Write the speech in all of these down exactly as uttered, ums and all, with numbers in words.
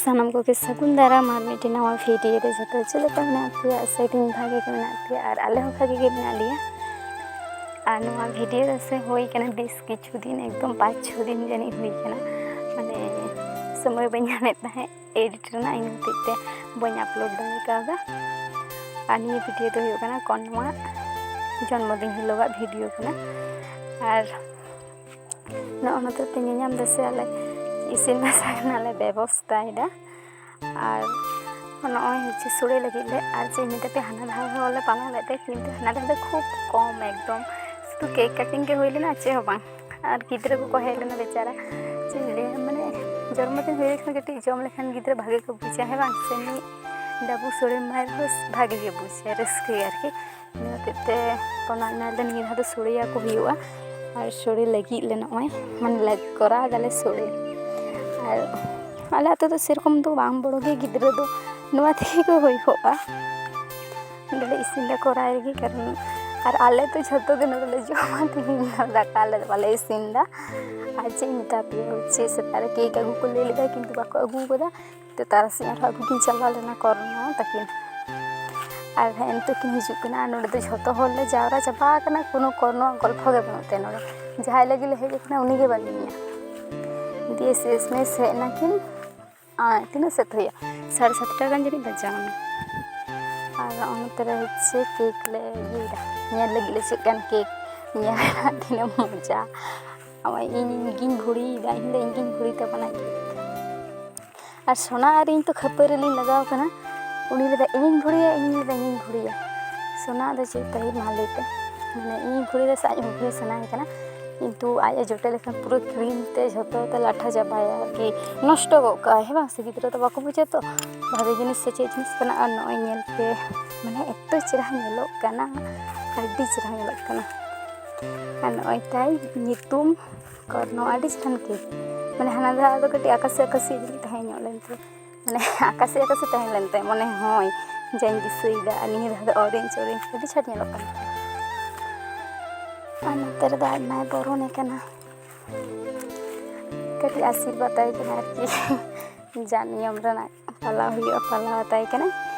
ᱥᱟᱱᱟᱢ ᱠᱚᱜᱮ ᱥᱟᱹᱜᱩᱱ ᱫᱟᱨᱟᱢ ᱟᱨ ᱢᱤᱫᱴᱮᱱ ᱱᱟᱣᱟ ᱵᱷᱤᱰᱤᱭᱳ ᱨᱮ᱾ ᱡᱚᱛᱚ ᱪᱮᱫ ᱞᱮᱠᱟ ᱢᱮᱱᱟᱜ ᱯᱮᱭᱟ? ᱟᱥᱟᱭ ᱫᱤᱧ ᱵᱷᱟᱜᱮ ᱜᱮ ᱢᱮᱱᱟᱜ ᱯᱮᱭᱟ ᱟᱨ ᱟᱞᱮ ᱦᱚᱸ ᱵᱷᱟᱜᱮ ᱜᱮ ᱢᱮᱱᱟᱜ ᱞᱮᱭᱟ᱾ ᱟᱨ ᱱᱚᱣᱟ ᱵᱷᱤᱰᱤᱭᱳ ᱫᱚ ᱥᱮ ᱦᱩᱭ ᱠᱟᱱᱟ ᱵᱮᱥ ᱠᱤᱪᱷᱩ ᱫᱤᱱ, ᱮᱠᱫᱚᱢ ᱯᱟᱸᱪ ᱪᱷᱚ ᱫᱤᱱ ᱡᱟᱹᱱᱤᱡ ᱦᱩᱭ ᱠᱟᱱᱟ, ᱢᱟᱱᱮ ᱥᱚᱢᱚᱭ ᱵᱟᱹᱧ ᱧᱟᱢᱮᱫ ᱛᱟᱦᱮᱸᱫ ᱮᱰᱤᱴ ᱨᱮᱱᱟᱜ, ᱤᱱᱟᱹ ᱦᱚᱛᱮᱡ ᱛᱮ ᱵᱟᱹᱧ ᱟᱯᱞᱳᱰ ᱫᱟᱲᱮ ᱠᱟᱣᱫᱟ᱾ ᱟᱨ ᱱᱤᱭᱟᱹ ᱵᱷᱤᱰᱤᱭᱳ ᱫᱚ ᱦᱩᱭᱩᱜ ᱠᱟᱱᱟ ᱠᱚᱱᱱᱚᱣᱟᱜ ᱡᱚᱱᱢᱚᱫᱤᱱ ᱦᱤᱞᱳᱜᱟᱜ ᱵᱷᱤᱰᱤᱭᱳ ᱠᱟᱱᱟ᱾ ᱟᱨ ᱱᱚᱜᱼᱚ ᱱᱚᱛᱮ ᱯᱮ ᱧᱮᱧᱟᱢ ᱫᱟ ᱥᱮ, ᱟᱞᱮ ᱤᱥᱤᱱ ᱵᱟᱥᱟᱝ ᱨᱮᱱᱟᱜ ᱞᱮ ᱵᱮᱵᱚᱥᱛᱟᱭᱮᱫᱟ᱾ ᱟᱨ ᱱᱚᱜᱼᱚᱭ ᱦᱚᱪᱪᱷᱮ ᱥᱳᱲᱮ ᱞᱟᱹᱜᱤᱫ ᱞᱮ, ᱟᱨ ᱪᱮᱫ ᱤᱧ ᱢᱮᱛᱟ ᱯᱮᱭᱟ, ᱦᱟᱱᱟ ᱫᱷᱟᱣ ᱦᱚᱸᱞᱮ ᱯᱟᱞᱚᱱ ᱞᱮᱫ ᱛᱮ, ᱠᱤᱱᱛᱩ ᱦᱟᱱᱟ ᱫᱷᱟᱣ ᱫᱚ ᱠᱷᱩᱵ ᱠᱚᱢ, ᱮᱠᱫᱚᱢ ᱥᱩᱫᱷᱩ ᱠᱮᱠ ᱠᱟᱴᱤᱝ ᱜᱮ ᱦᱩᱭ ᱞᱮᱱᱟ, ᱪᱮᱫ ᱦᱚᱸ ᱵᱟᱝ᱾ ᱟᱨ ᱜᱤᱫᱽᱨᱟᱹ ᱠᱚᱠᱚ ᱦᱮᱡ ᱞᱮᱱᱟ ᱵᱮᱪᱟᱨᱟ, ᱪᱮᱫ ᱤᱧ ᱞᱟᱹᱭᱟ, ᱢᱟᱱᱮ ᱡᱚᱱᱢᱚᱫᱤᱱ ᱦᱩᱭ ᱞᱮᱠᱷᱟᱱ ᱠᱟᱹᱴᱤᱡ ᱡᱚᱢ ᱞᱮᱠᱷᱟᱱ ᱜᱤᱫᱽᱨᱟᱹ ᱵᱷᱟᱜᱮ ᱠᱚ ᱵᱩᱡᱟ, ᱦᱮᱸ ᱵᱟᱝ ᱥᱮ? ᱢᱤᱫ ᱰᱟᱹᱵᱩ ᱥᱳᱲᱮ ᱮᱢᱟᱭ ᱨᱮᱦᱚᱸ ᱵᱷᱟᱜᱮ ᱜᱮ ᱵᱩᱡᱟ, ᱨᱟᱹᱥᱠᱟᱹ ᱜᱮ ᱟᱨᱠᱤ᱾ ᱤᱱᱟᱹ ᱦᱚᱛᱮᱡ ᱛᱮ ᱚᱱᱟ, ᱚᱱᱟ ᱫᱚ ᱱᱤᱭᱟᱹ ᱫᱷᱟᱣ ᱫᱚ ᱥᱳᱲᱮᱭᱟᱠᱚ ᱦᱩᱭᱩᱜᱼᱟ᱾ ᱟᱨ ᱥᱳᱲᱮ ᱞᱟᱹᱜᱤᱫ ᱞᱮ ᱱᱚᱜᱼᱚᱭ, ᱢᱟᱱᱮ, ᱞᱮ ᱠᱚᱨᱟᱣ ᱫᱟᱞᱮ ᱥᱳᱲᱮ᱾ ᱟᱨ ᱟᱞᱮ ᱟᱹᱛᱩ ᱫᱚ ᱥᱮᱨᱚᱠᱚᱢ ᱫᱚ ᱵᱟᱝ ᱵᱚᱲᱚ ᱜᱮ, ᱜᱤᱫᱽᱨᱟᱹ ᱫᱚ ᱱᱚᱣᱟ ᱛᱮᱜᱮ ᱠᱚ ᱦᱩᱭ ᱠᱚᱜᱼᱟ᱾ ᱱᱚᱸᱰᱮ ᱞᱮ ᱤᱥᱤᱱ ᱫᱟ ᱠᱚᱨᱟᱭ ᱨᱮᱜᱮ, ᱠᱟᱨᱚᱱ ᱟᱨ ᱟᱞᱮ ᱫᱚ ᱡᱷᱚᱛᱚ ᱜᱮ ᱱᱚᱸᱰᱮ ᱞᱮ ᱡᱚᱢᱟ, ᱛᱮᱦᱮᱧ ᱫᱚ ᱫᱟᱠᱟ ᱟᱞᱮ ᱫᱚ ᱵᱟᱞᱮ ᱤᱥᱤᱱ ᱫᱟ᱾ ᱟᱨ ᱪᱮᱫ ᱤᱧ ᱢᱮᱛᱟ ᱯᱮᱭᱟ, ᱪᱮᱫ ᱥᱮᱛᱟᱜ ᱨᱮ ᱠᱮᱠ ᱟᱹᱜᱩ ᱠᱚ ᱞᱟᱹᱭ ᱞᱮᱫᱟ, ᱠᱤᱱᱛᱩ ᱵᱟᱠᱚ ᱟᱹᱜᱩ ᱠᱟᱫᱟ᱾ ᱛᱚ ᱛᱟᱨᱟᱥᱤᱧ ᱟᱨᱦᱚᱸ ᱟᱹᱜᱩ ᱠᱤᱱ ᱪᱟᱞᱟᱣ ᱞᱮᱱᱟ ᱠᱚᱨᱱᱚ ᱛᱟᱹᱠᱤᱱ᱾ ᱟᱨ ᱦᱮᱸ, ᱱᱤᱛᱚᱜ ᱠᱤᱱ ᱦᱤᱡᱩᱜ ᱠᱟᱱᱟ᱾ ᱟᱨ ᱱᱚᱸᱰᱮ ᱫᱚ ᱡᱷᱚᱛᱚ ᱦᱚᱲ ᱞᱮ ᱡᱟᱣᱨᱟ ᱪᱟᱵᱟ ᱟᱠᱟᱱᱟ, ᱠᱳᱱᱳ ᱠᱚᱨᱱᱚᱣᱟᱜ ᱜᱚᱞᱯᱷᱚ ᱜᱮ ᱵᱟᱹᱱᱩᱜ ᱛᱟᱭᱟ ᱱᱚᱸᱰᱮ᱾ ᱡᱟᱦᱟᱸᱭ ᱞᱟᱹᱜᱤᱫ ᱞᱮ ᱦᱮᱡ ᱟᱠᱟᱱᱟ, ᱩᱱᱤ ᱜᱮ ᱵᱟᱹᱱᱩᱜ ᱮᱭᱟ᱾ ᱫᱤᱭᱮ ᱥᱮᱥ ᱢᱮᱥ ᱦᱮᱡ ᱱᱟᱠᱤᱱ, ᱟᱨ ᱛᱤᱱᱟᱹᱜ ᱥᱮᱫ ᱦᱩᱭᱩᱜᱼᱟ, ᱥᱟᱲᱮ ᱥᱟᱛᱴᱟ ᱜᱟᱱ ᱡᱟᱹᱱᱤᱡ ᱵᱟᱡᱟᱣ ᱮᱱᱟ᱾ ᱟᱨ ᱚᱱᱛᱮ ᱨᱮ ᱦᱚᱪᱪᱷᱮ ᱠᱮᱠ ᱞᱮ ᱤᱭᱟᱹᱭᱮᱫᱟ, ᱧᱮᱞ ᱞᱟᱹᱜᱤᱫ ᱞᱮ ᱪᱮᱫ ᱠᱟᱱ ᱠᱮᱠ, ᱧᱮᱞ ᱨᱮᱱᱟᱜ ᱛᱤᱱᱟᱹᱜ ᱢᱚᱡᱟ᱾ ᱱᱚᱜᱼᱚᱭ ᱤᱧ ᱜᱤᱧ ᱵᱷᱩᱲᱤᱭᱮᱫᱟ, ᱤᱧ ᱫᱚ ᱤᱧ ᱜᱤᱧ ᱵᱷᱩᱲᱤ ᱛᱟᱵᱚᱱᱟ ᱠᱮᱠ᱾ ᱟᱨ ᱥᱳᱱᱟ ᱟᱨ ᱤᱧ ᱛᱚ ᱠᱷᱟᱹᱯᱟᱹᱨᱤ ᱞᱤᱧ ᱞᱟᱜᱟᱣ ᱠᱟᱱᱟ᱾ ᱩᱱᱤ ᱞᱟᱹᱭᱫᱟ, "ᱤᱧᱤᱧ ᱵᱷᱩᱲᱤᱭᱟ, ᱤᱧ ᱞᱟᱹᱭᱫᱟ, ᱤᱧᱤᱧ ᱵᱷᱩᱲᱤᱭᱟ᱾" ᱥᱳᱱᱟ ᱫᱚ ᱪᱮᱫ ᱛᱟᱭ ᱢᱟ ᱞᱟᱹᱭ ᱛᱮ? ᱢᱟᱱᱮ, ᱤᱧᱤᱧ ᱵᱷᱩᱲᱤ ᱫᱟ ᱥᱮ ᱟᱡ ᱦᱚᱸ ᱵᱷᱩᱲᱤ ᱥᱟᱱᱟᱭᱮ ᱠᱟᱱᱟ, ᱠᱤᱱᱛᱩ ᱟᱡ ᱮ ᱡᱚᱴᱮᱫ ᱞᱮᱠᱷᱟᱱ ᱯᱩᱨᱟᱹ ᱠᱨᱤᱢ ᱛᱮ ᱡᱷᱚᱛᱚ ᱛᱮ ᱞᱟᱴᱷᱟ ᱪᱟᱵᱟᱭᱟ ᱟᱨᱠᱤ, ᱱᱚᱥᱴᱚ ᱜᱚᱫ ᱠᱟᱜᱼᱟᱭ, ᱦᱮᱸ ᱵᱟᱝ ᱥᱮ? ᱜᱤᱫᱽᱨᱟᱹ ᱫᱚ ᱵᱟᱠᱚ ᱵᱩᱡᱟ ᱛᱚ, ᱵᱷᱟᱜᱮ ᱡᱤᱱᱤᱥ ᱥᱮ ᱪᱮᱫ ᱡᱤᱱᱤᱥ ᱠᱟᱱᱟ᱾ ᱟᱨ ᱱᱚᱜᱼᱚᱭ ᱧᱮᱞ ᱯᱮ, ᱢᱟᱱᱮ, ᱮᱛᱚ ᱪᱮᱦᱨᱟ ᱧᱮᱞᱚᱜ ᱠᱟᱱᱟ, ᱟᱹᱰᱤ ᱪᱮᱦᱨᱟ ᱧᱮᱞᱚᱜ ᱠᱟᱱᱟ᱾ ᱟᱨ ᱱᱚᱜᱼᱚᱭ ᱛᱟᱭ ᱧᱩᱛᱩᱢ ᱠᱚᱨᱱᱚ, ᱟᱹᱰᱤ ᱪᱮᱦᱨᱟᱱ ᱠᱮᱠ᱾ ᱢᱟᱱᱮ, ᱦᱟᱱᱟ ᱫᱷᱟᱣ ᱫᱚ ᱠᱟᱹᱴᱤᱡ ᱟᱠᱟᱥᱤ ᱟᱠᱟᱥᱤ ᱡᱟᱹᱱᱤᱡ ᱛᱟᱦᱮᱸ ᱧᱚᱜ ᱞᱮᱱ ᱛᱟᱭᱟ, ᱢᱟᱱᱮ, ᱟᱠᱟᱥᱤ ᱟᱠᱟᱥᱤ ᱛᱟᱦᱮᱸ ᱞᱮᱱ ᱛᱟᱭᱟ, ᱢᱚᱱᱮ ᱦᱚᱭ, ᱡᱟᱧ ᱫᱤᱥᱟᱹᱭᱮᱫᱟ᱾ ᱟᱨ ᱱᱤᱭᱟᱹ ᱫᱷᱟᱣ ᱫᱚ ᱚᱨᱮᱧᱡᱽ, ᱚᱨᱮᱧᱡᱽ ᱟᱹᱰᱤ ᱪᱷᱟᱴ ᱧᱮᱞᱚᱜ ᱠᱟᱱᱟ᱾ ᱟᱨ ᱱᱚᱛᱮ ᱨᱮᱫᱚ ᱟᱡ ᱢᱟᱭ ᱵᱚᱨᱚᱱᱮ ᱠᱟᱱᱟ, ᱠᱟᱹᱴᱤᱡ ᱟᱥᱤᱨᱵᱟᱫᱽ ᱟᱭ ᱠᱟᱱᱟ ᱟᱨᱠᱤ᱾ ᱡᱟ ᱱᱤᱭᱚᱢ ᱨᱮᱱᱟᱜ ᱯᱟᱞᱟᱣ ᱦᱩᱭᱩᱜᱼᱟ, ᱯᱟᱞᱟᱣ ᱟᱛᱟᱭ ᱠᱟᱱᱟᱭ᱾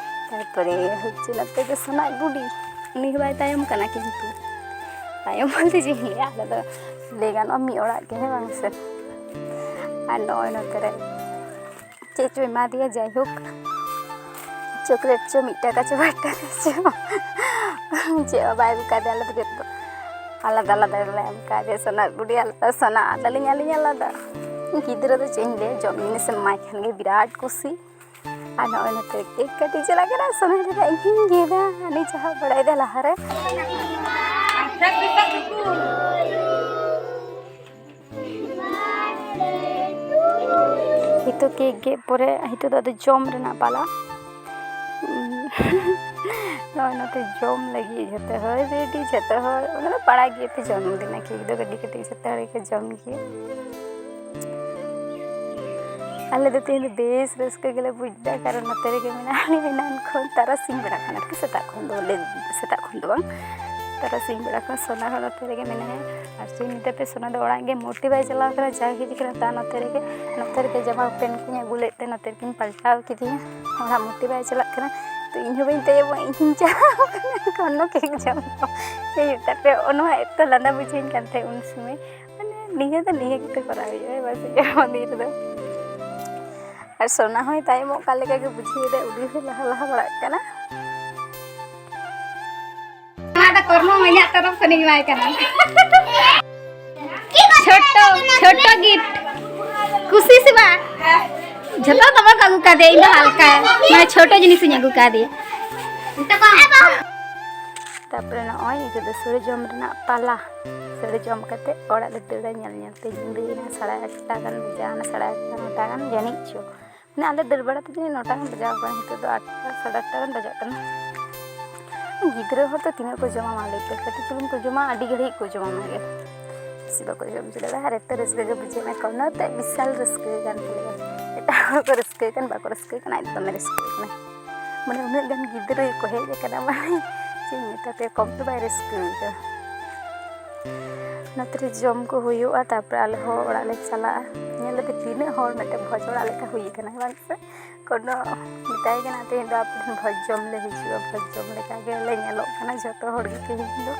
ᱛᱟᱨᱯᱚᱨᱮ ᱦᱚᱪᱪᱷᱮ ᱱᱚᱛᱮ ᱫᱚ ᱥᱚᱱᱟᱡ ᱵᱩᱰᱤ, ᱩᱱᱤ ᱦᱚᱸ ᱵᱟᱭ ᱛᱟᱭᱚᱢ ᱠᱟᱱᱟ, ᱠᱤᱱᱛᱩ ᱛᱟᱭᱚᱢ ᱵᱚᱞᱛᱮ ᱪᱮᱫ ᱤᱧ ᱞᱟᱹᱭᱟ, ᱟᱞᱮ ᱫᱚ ᱞᱟᱹᱭ ᱜᱟᱱᱚᱜᱼᱟ ᱢᱤᱫ ᱚᱲᱟᱜ ᱜᱮ, ᱦᱮᱸ ᱵᱟᱝ ᱥᱮ? ᱟᱨ ᱱᱚᱜᱼᱚᱭ ᱱᱚᱛᱮ ᱨᱮ ᱪᱮᱫ ᱪᱚ ᱮᱢᱟ ᱫᱮᱭᱟ, ᱡᱟᱭᱦᱳᱠ, ᱪᱚᱠᱞᱮᱴ ᱪᱚ ᱢᱤᱫ ᱴᱟᱠᱟ ᱪᱚ ᱵᱟᱨ ᱴᱟᱠᱟ ᱪᱚ, ᱪᱮᱫ ᱦᱚᱸ ᱵᱟᱭ ᱟᱹᱜᱩ ᱠᱟᱫᱮᱭᱟ᱾ ᱟᱞᱮ ᱫᱚ ᱡᱚᱛᱚ ᱟᱞᱟᱫᱟ ᱟᱞᱟᱫᱟ ᱜᱮᱞᱮ ᱮᱢ ᱠᱟᱫᱮᱭᱟ, ᱥᱚᱱᱟᱡ ᱵᱩᱰᱤ ᱟᱞᱟᱫᱟ, ᱥᱚᱱᱟ ᱟᱞᱟᱫᱟ, ᱟᱹᱞᱤᱧ ᱟᱞᱟᱫᱟ᱾ ᱜᱤᱫᱽᱨᱟᱹ ᱫᱚ ᱪᱮᱫ ᱤᱧ ᱞᱟᱹᱭᱟ, ᱡᱚᱢ ᱡᱤᱱᱤᱥ ᱮᱢ ᱮᱢᱟᱭ ᱠᱷᱟᱱ ᱜᱮ ᱵᱤᱨᱟᱴ ᱠᱩᱥᱤ᱾ ᱟᱨ ᱱᱚᱜᱼᱚᱭ ᱱᱚᱛᱮ ᱠᱮᱠ ᱠᱟᱹᱴᱤᱡ ᱪᱟᱞᱟᱜ ᱠᱟᱱᱟ, ᱥᱚᱱᱟ ᱨᱮᱱᱟᱜ ᱤᱧ ᱜᱮᱫᱟ, ᱩᱱᱤ ᱡᱟᱦᱟᱸ ᱵᱟᱲᱟᱭ ᱫᱟ ᱞᱟᱦᱟᱨᱮ᱾ ᱱᱤᱛᱚᱜ ᱠᱮᱠ ᱜᱮᱫ ᱯᱚᱨᱮ ᱱᱤᱛᱚᱜ ᱫᱚ ᱟᱫᱚ ᱡᱚᱢ ᱨᱮᱱᱟᱜ ᱯᱟᱞᱟ᱾ ᱱᱚᱜᱼᱚᱭ ᱱᱚᱛᱮ ᱡᱚᱢ ᱞᱟᱹᱜᱤᱫ ᱡᱷᱚᱛᱚ ᱦᱚᱲ ᱨᱮᱰᱤ, ᱡᱷᱚᱛᱚ ᱦᱚᱲ ᱢᱟᱱᱮ ᱯᱟᱲᱟ ᱜᱮᱭᱟ ᱯᱮ ᱡᱚᱱᱢᱚᱫᱤᱱ ᱨᱮ, ᱠᱮᱠ ᱫᱚ ᱠᱟᱹᱴᱤᱡ ᱠᱟᱹᱴᱤᱡ ᱡᱷᱚᱛᱚ ᱦᱚᱲ ᱜᱮᱠᱚ ᱡᱚᱢ ᱜᱮᱭᱟ᱾ ᱟᱞᱮ ᱫᱚ ᱛᱮᱦᱮᱧ ᱫᱚ ᱵᱮᱥ ᱨᱟᱹᱥᱠᱟᱹ ᱜᱮᱞᱮ ᱵᱩᱡᱽ ᱮᱫᱟ, ᱠᱟᱨᱚᱱ ᱱᱚᱛᱮ ᱨᱮᱜᱮ ᱢᱮᱱᱟᱜ ᱞᱮᱭᱟ ᱮᱱᱟᱱ ᱠᱷᱚᱱ, ᱛᱟᱨᱟᱥᱤᱧ ᱵᱮᱲᱟ ᱠᱷᱚᱱ ᱟᱨᱠᱤ, ᱥᱮᱛᱟᱜ ᱠᱷᱚᱱ ᱫᱚ ᱵᱚᱞᱮ, ᱥᱮᱛᱟᱜ ᱠᱷᱚᱱ ᱫᱚ ᱵᱟᱝ, ᱛᱟᱨᱟᱥᱤᱧ ᱵᱮᱲᱟ ᱠᱷᱚᱱ ᱥᱚᱱᱟ ᱦᱚᱸ ᱱᱚᱛᱮ ᱨᱮᱜᱮ ᱢᱮᱱᱟᱭᱟ᱾ ᱟᱨ ᱪᱮᱫ ᱢᱮᱛᱟᱯᱮ, ᱥᱚᱱᱟ ᱫᱚ ᱚᱲᱟᱜ ᱜᱮ ᱢᱚᱴᱤ ᱵᱟᱭ ᱪᱟᱞᱟᱣ ᱠᱟᱱᱟ, ᱡᱟ ᱦᱮᱡ ᱠᱟᱱᱟ ᱛᱟ ᱱᱚᱛᱮ ᱨᱮᱜᱮ, ᱱᱚᱛᱮ ᱨᱮᱜᱮ ᱡᱟᱢᱟ ᱯᱮᱱᱴ ᱠᱚᱧ ᱟᱹᱜᱩ ᱞᱮᱫ ᱛᱮ ᱱᱚᱛᱮ ᱨᱮᱜᱮᱧ ᱯᱟᱞᱴᱟᱣ ᱠᱮᱫᱮᱭᱟ᱾ ᱚᱲᱟᱜ ᱢᱚᱴᱤ ᱵᱟᱭ ᱪᱟᱞᱟᱜ ᱠᱟᱱᱟ, ᱛᱚ ᱤᱧ ᱦᱚᱸ ᱵᱟᱹᱧ ᱛᱟᱭᱚᱢᱚᱜᱼᱟ, ᱤᱧ ᱪᱟᱞᱟᱣ ᱠᱟᱱᱟ ᱠᱳᱱᱳ ᱠᱮᱠ ᱡᱚᱢ ᱠᱚ᱾ ᱪᱮᱫ ᱢᱮᱛᱟᱯᱮ, ᱱᱚᱣᱟ ᱮᱛᱚ ᱞᱟᱸᱫᱟ ᱵᱩᱡᱷᱟᱹᱣᱤᱧ ᱠᱟᱱ ᱛᱟᱦᱮᱸᱫ ᱩᱱ ᱥᱚᱢᱚᱭ, ᱢᱟᱱᱮ ᱱᱤᱭᱟᱹ ᱫᱚ ᱱᱤᱭᱟᱹ ᱜᱮᱛᱚ ᱠᱚᱨᱟᱣ ᱦᱩᱭᱩᱜᱼᱟ, ᱦᱮᱸ ᱵᱟᱝ ᱥᱮ, ᱡᱚᱱᱢᱚᱫᱤᱱ ᱨᱮᱫᱚ᱾ ᱟᱨ ᱥᱚᱱᱟ ᱦᱚᱸᱭ ᱛᱟᱭᱚᱢᱚᱜ ᱠᱟᱱ ᱞᱮᱠᱟ ᱜᱮ ᱵᱩᱡᱷᱟᱹᱣ ᱮᱫᱟ, ᱩᱱᱤ ᱦᱚᱸᱭ ᱞᱟᱦᱟ ᱞᱟᱦᱟ ᱵᱟᱲᱟᱜ ᱠᱟᱱᱟ᱾ ᱱᱚᱣᱟ ᱫᱚ ᱠᱚᱨᱢᱚ ᱤᱧᱟᱹᱜ ᱛᱚᱨᱚᱯ ᱠᱷᱚᱱᱤᱧ ᱮᱢᱟᱭ ᱠᱟᱱᱟ᱾ ᱪᱷᱳᱴᱳ, ᱪᱷᱳᱴᱳ gift᱾ ᱠᱩᱥᱤ ᱥᱮ ᱵᱟᱝ? ᱡᱷᱚᱛᱚ ᱫᱚ ᱵᱟᱠᱚ ᱟᱹᱜᱩ ᱠᱟᱫᱮᱭᱟ, ᱤᱧ ᱫᱚ ᱦᱟᱞᱠᱟ, ᱢᱟᱱᱮ ᱪᱷᱳᱴᱳ ᱡᱤᱱᱤᱥ ᱤᱧ ᱟᱹᱜᱩ ᱠᱟᱫᱮᱭᱟ᱾ ᱛᱟᱨᱯᱚᱨᱮ ᱱᱚᱜᱼᱚᱭ ᱱᱤᱛᱚᱜ ᱫᱚ ᱥᱚᱲᱮ ᱡᱚᱢ ᱨᱮᱱᱟᱜ ᱯᱟᱞᱟ᱾ ᱥᱚᱲᱮ ᱡᱚᱢ ᱠᱟᱛᱮ ᱚᱲᱟᱜ ᱞᱮ ᱫᱟᱹᱲᱟ᱾ ᱧᱮᱞ ᱧᱮᱞ ᱛᱮ ᱧᱤᱫᱟᱹᱭᱮᱱᱟ, ᱥᱟᱲᱮ ᱟᱴᱴᱟ ᱜᱟᱱ ᱵᱟᱡᱟᱣᱱᱟ, ᱥᱟᱲᱮ ᱟᱴᱴᱟ ᱱᱚᱴᱟ ᱜᱟᱱ ᱡᱟᱹᱱᱤᱡ ᱪᱚ᱾ ᱢᱟᱱᱮ ᱟᱞᱮ ᱫᱟᱹᱲ ᱵᱟᱲᱟ ᱛᱮ ᱡᱟᱹᱱᱤᱡ ᱱᱚᱴᱟ ᱜᱟᱱ ᱵᱟᱡᱟᱣ ᱠᱟᱱᱟ, ᱱᱤᱛᱚᱜ ᱫᱚ ᱟᱴᱴᱟ, ᱥᱟᱲᱮ ᱟᱴᱴᱟ ᱜᱟᱱ ᱵᱟᱡᱟᱜ ᱠᱟᱱᱟ᱾ ᱜᱤᱫᱽᱨᱟᱹ ᱦᱚᱲ ᱫᱚ ᱛᱤᱱᱟᱹᱜ ᱠᱚ ᱡᱚᱢᱟ ᱢᱟ ᱞᱟᱹᱭ ᱯᱮ, ᱠᱟᱹᱴᱤᱡ ᱪᱩᱞᱩᱝ ᱠᱚ ᱡᱚᱢᱟ, ᱟᱹᱰᱤ ᱜᱷᱟᱹᱲᱤᱡ ᱠᱚ ᱡᱚᱢᱟ ᱚᱱᱟᱜᱮ᱾ ᱵᱮᱥᱤ ᱵᱟᱠᱚ ᱡᱚᱢ ᱦᱚᱪᱚ ᱫᱟᱲᱮᱭᱟᱜᱼᱟ᱾ ᱟᱨ ᱮᱛᱚ ᱨᱟᱹᱥᱠᱟᱹ ᱜᱮ ᱵᱩᱡᱷᱟᱹᱣ ᱮᱱᱟ, ᱠᱳᱱᱳ ᱛᱮ ᱵᱤᱥᱟᱞ ᱨᱟᱹᱥᱠᱟᱹ ᱠᱟᱱ ᱛᱟᱞᱮᱭᱟ᱾ ᱮᱴᱟᱜ ᱦᱚᱲ ᱠᱚ ᱨᱟᱹᱥᱠᱟᱹ ᱠᱟᱱ ᱵᱟᱠᱚ ᱨᱟᱹᱥᱠᱟᱹ ᱠᱟᱱᱟ, ᱟᱡ ᱫᱚᱢᱮ ᱨᱟᱹᱥᱠᱟᱹ ᱠᱟᱱᱟ᱾ ᱢᱟᱱᱮ ᱩᱱᱟᱹᱜ ᱜᱟᱱ ᱜᱤᱫᱽᱨᱟᱹ ᱠᱚ ᱦᱮᱡ ᱟᱠᱟᱱᱟ, ᱢᱟᱱᱮ ᱪᱮᱫ ᱤᱧ ᱢᱮᱛᱟ ᱯᱮᱭᱟ, ᱠᱚᱢ ᱫᱚ ᱵᱟᱭ ᱨᱟᱹᱥᱠᱟᱹ ᱠᱟᱱᱟ᱾ ᱱᱚᱛᱮ ᱨᱮ ᱡᱚᱢ ᱠᱚ ᱦᱩᱭᱩᱜᱼᱟ, ᱛᱟᱨᱯᱚᱨᱮ ᱟᱞᱮ ᱦᱚᱸ ᱚᱲᱟᱜ ᱞᱮ ᱪᱟᱞᱟᱜᱼᱟ᱾ ᱵᱚᱞᱮ ᱛᱤᱱᱟᱹᱜ ᱦᱚᱲ ᱢᱤᱫᱴᱮᱱ ᱵᱷᱚᱡᱽ ᱚᱲᱟᱜ ᱞᱮᱠᱟ ᱦᱩᱭ ᱟᱠᱟᱱᱟ, ᱵᱟᱝ ᱥᱮ? ᱠᱳᱱᱳ ᱢᱮᱛᱟᱭ ᱠᱟᱱᱟ, "ᱛᱮᱦᱮᱧ ᱫᱚ ᱟᱯᱮ ᱴᱷᱮᱱ ᱵᱷᱚᱡᱽ ᱡᱚᱢ ᱞᱮ ᱦᱤᱡᱩᱜᱼᱟ, ᱵᱷᱚᱡᱽ ᱡᱚᱢ ᱞᱮᱠᱟ ᱜᱮ ᱞᱮ ᱧᱮᱞᱚᱜ ᱠᱟᱱᱟ ᱡᱚᱛᱚ ᱦᱚᱲ ᱜᱮ ᱛᱮᱦᱮᱧ ᱫᱚ᱾"